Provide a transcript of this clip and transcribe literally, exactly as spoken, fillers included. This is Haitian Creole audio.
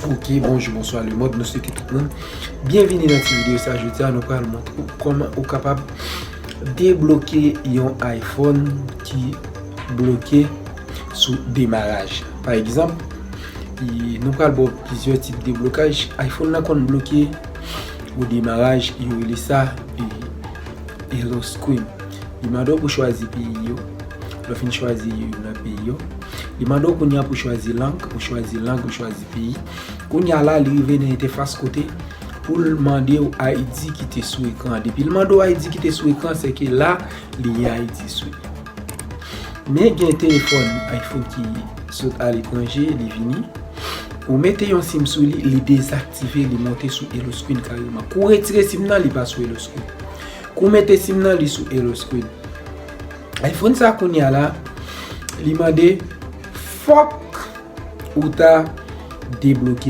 Ok, bonjou, bonswa lemonn, nou swete tout moun byenvini nan ti videyo sa. Jodi a nou pral montre w kòman ou kapab debloke yon iPhone ki bloke sou demaraj. Pa egzanp, nou pral ba w plizyè tip deblokaj. iPhone nan konn bloke o demaraj, yo rele sa e, yellow screen. Li mande w pou chwazi peyi yo. Lè w fin chwazi yo nan peyi yo, li mande w kounye a pou chwazi lang, ou chwazi lang, ou chwazi peyi. Kounye a la, li rive nan entèfas kote pou l mande w I D ki te sou ekran. Depi l mande w I D ki te sou ekran, se ke la, li gen I D sou li. Men gen telefòn iPhone ki sot aletranje, li vini. Ou mete yon sim sou li, li dezaktive, li monte sou yellow screen kareman. Kou w retire sim nan, li pa sou yellow screen. Kou w mete sim nan, li sou yellow screen. iPhone sa kounye a la, li mande fòk ou ta debloke l.